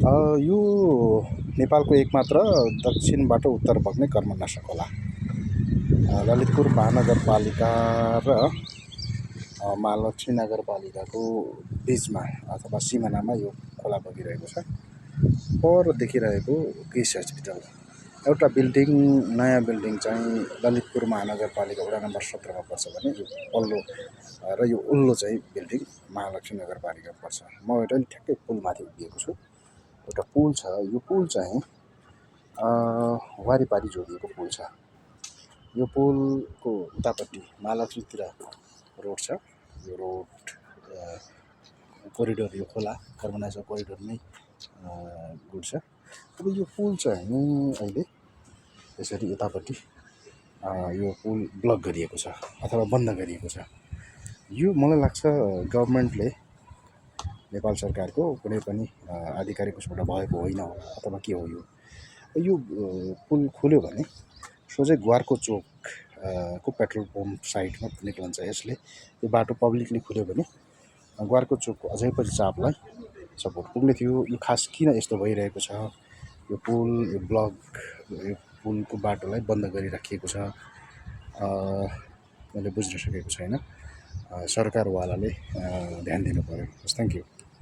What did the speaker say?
यो नेपालको एकमात्र दक्षिणबाट उत्तर बग्ने कर्मनाशक खोला। ललितपुर महानगरपालिका र महालक्ष्मी नगरपालिकाको बिचमा अथवा सिमानामा यो खोला बगिरहेको छ। पर देखिरहेको कृषि हस्पिटल एउटा बिल्डिङ, नयाँ बिल्डिङ चाहिँ ललितपुर महानगरपालिका वडा नम्बर 17 मा पर्छ भने यो पल्लो र यो उल्लो चाहिँ बिल्डिङ महालक्ष्मी नगरपालिकामा पर्छ। म एउटा नि ठ्याक्कै पुलमाथि उभिएको छु। एउटा पुल छ, यो पुल चाहिँ वारिपारि जोडिएको पुल छ। यो पुलको उतापट्टि महालक्ष्मीतिर रोड छ। यो रोड कोरिडोर, यो खोला कर्मनाशक कोरिडोर नै गुड्छ। अब यो पुल चाहिँ अहिले यसरी यतापट्टि यो पुल ब्लक गरिएको छ अथवा बन्द गरिएको छ। यो मलाई लाग्छ गभर्मेन्टले, नेपाल सरकारको कुनै पनि आधिकारिक उसबाट भएको होइन अथवा के हो। यो पुल खुल्यो भने सोझै ग्वारको चोक को पेट्रोल पम्प साइडमा निक्लन्छ यसले। यो बाटो पब्लिकली खुल्यो भने ग्वारको चोकको अझै पनि चापलाई सपोर्ट पुग्ने थियो। यो खास किन यस्तो भइरहेको छ, यो पुल, यो ब्लक, यो पुलको बाटोलाई बन्द गरिराखिएको छ, मैले बुझ्न सकेको छैन। सरकारवालाले ध्यान दिनु पर्यो। Thank you.